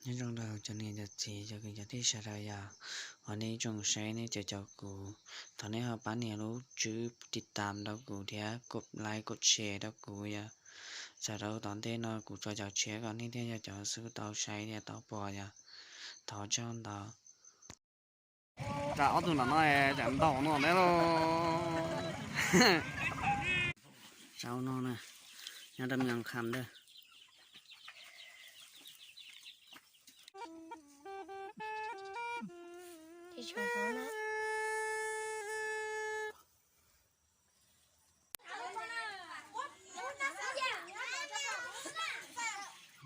Nyob zoo rau cov niam cov txiv cov kwv cov tij sawv daws yom, uas nej tsoom saib nej cov caum kuv, thov nej ho pab nias lub tswb tiv tam rau kuv thiab kom like kom share rau kuv yom. Txawm rau tom ntej no kuv tsuas caum tshiab kom nej thiaj yog cov xub tau saib thiab tau pom yom. Thov tsaug ntau. Tsam ob tug nram no tsam ntaus no ne lauj. Tsam no na, nyob rau Myeos Kham ntag.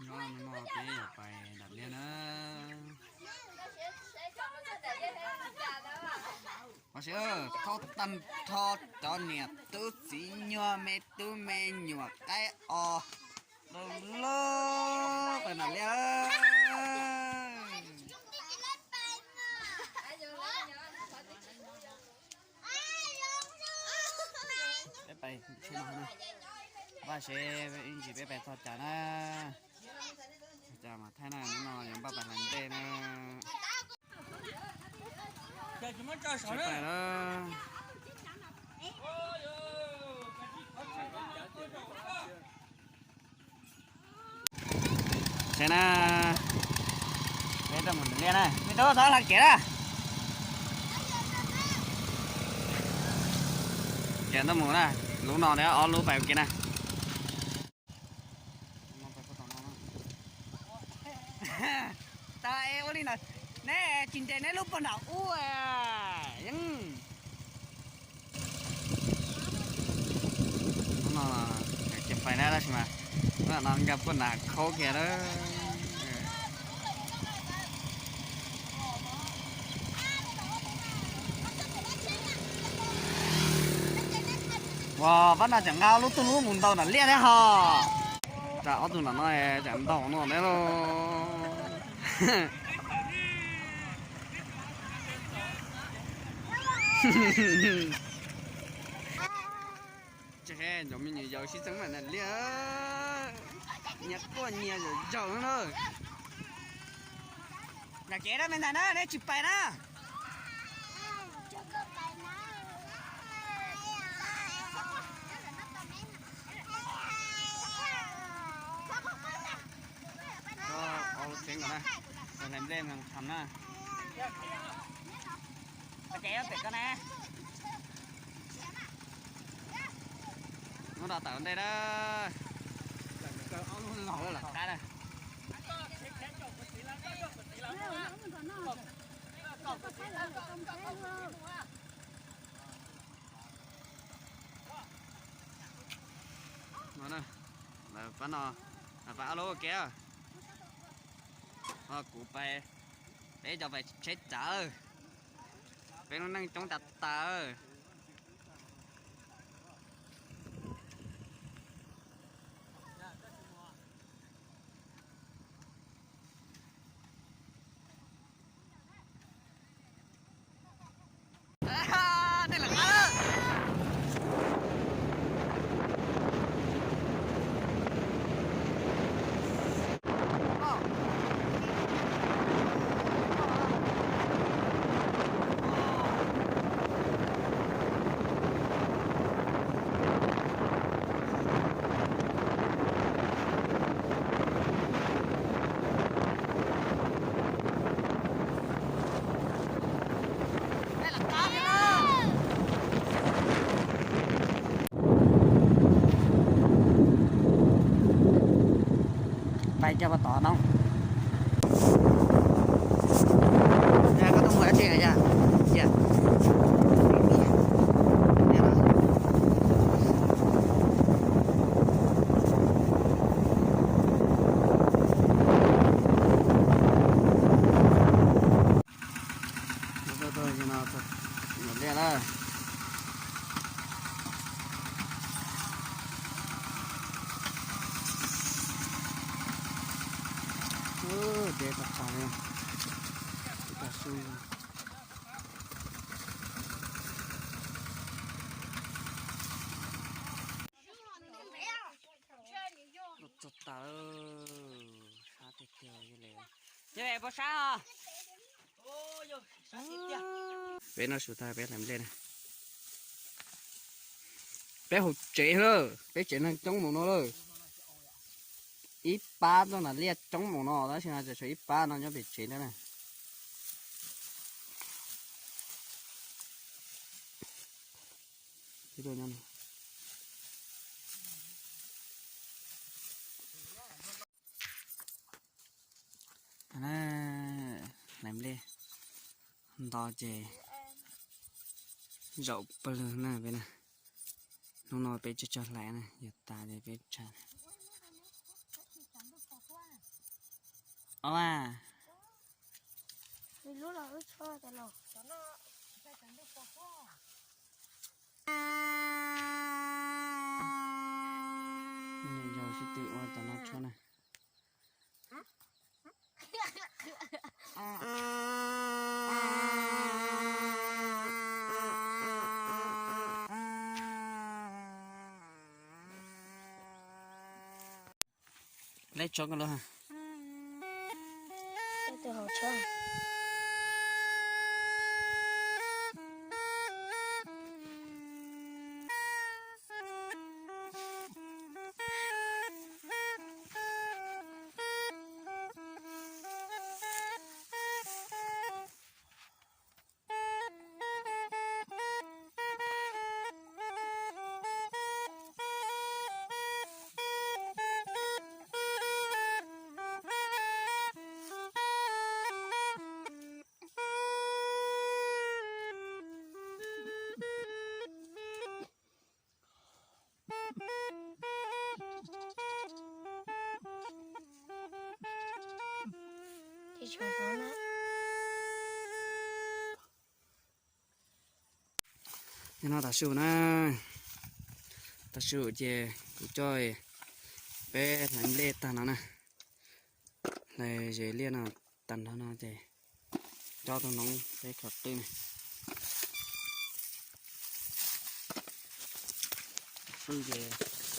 Nyob no peb yuav pais nram liaj na. Ua si, thauj tag nrho cov niam tub txiv nyuag me tub me nyuam qaib os, loj loj pais nram liaj. Peb pais, npaj seb ib ntsis peb pais txog cas na. Cas mas thaij na, hnub no yuav npaj pais hlais nplej na. Tsis pais lawm. Saib na, peb tuaj mus liaj na, me tub txhob hla kev na. Ces tuaj mus na, lub no ob lub pais ua ke na. Tas ua li ntawd, neb tsis nres neb lub puag nram ub. Ces pais na tab sis mas no nkag puag nram khaub kiag lawm. Ua pab no tseem nqa lub tug lub mus ntaus nram liaj thiab ho. Tsam ob tug nram no tsam ntaus no ne lauj. Tseem cov me nyuam yaus sib txeeb nram liaj, nyias quaj nyias zaum zaum na. Nram kev dab me ntag na, neb tsis pais na. Koj ua lub tsev kom na, hlais nplej mus tham na. Ces pem koj na. Muab rau tawm ntej na. Lam qab na. No, lawv pab no, pab ob lub ua ke. Ho kuv pais, peb cov pais tsheb txawv, peb lub neej coob tas tas. Pais cov pas tod no. Yog koj tuaj mus dab tsi na yog? Yog. Liaj na. Deb tag tag li, tag su. Txog tas lawm, sab tiag tiag li. Peb noj su tag peb hlais nplej na. Peb haus tsev lawm, peb tsev neeg coob mus no lawm. Ib pab txoj nas liaj coob mus no tab sis no tseem tshuav ib pab no nyob pem tsev thiab na. Hlais nplej nto ces zaum pawg lug na peb na. Hnub no peb tsis tso hlais na, yog tas ces peb tsa. Os a, yog sib tw ua tom no tshuab na. Leb tsob ko lawm. Nim no tav su na, tav su ces kuv coj peb hlais nplej tag no na, hlais zes liaj no tag nrho no ces coj tus noob peb khaws qwj na. Qwj ces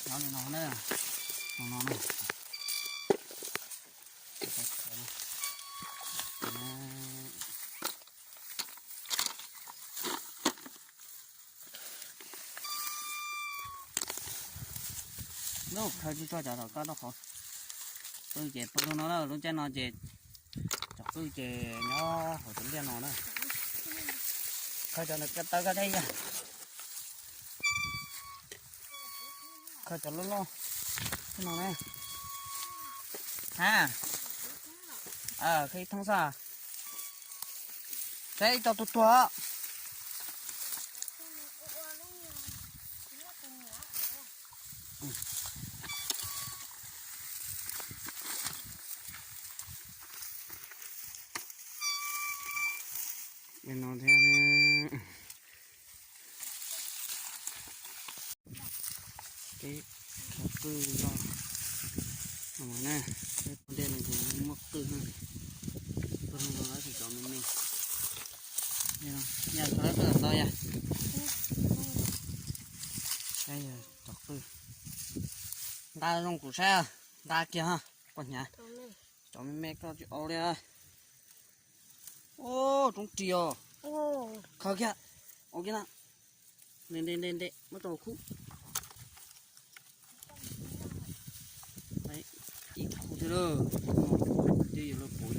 nyob li no na, no no na. Lub khaws tsis tso cov tom koj rau qhov qwj ces pw no na, lub caij no ces cov qwj ces nyob hauv cov liaj no na. Khaws cov ntawm ko taw ko thiab yog. Khaws cov loj loj no na. Ha, khaws ib thoob xwb. Saib ib co tuag tuag. Li no thiab. Peb khaws qwj loj no na, peb pov dej no ces muaj qwj na. Pog no lawv tsis cov me me. Yog khaws lawv qwj ntau yog. Saib yog cov qwj. Nqa zoo kuv saib, nqa kiag ha, poj hnyav. Cov me me koj tsis au li. Ua roob ris os. Khaws kiag, ua kiag na. Nte nte nte nte, muab tso khub. Ib khub thiab lawm. Twb yuav luag puv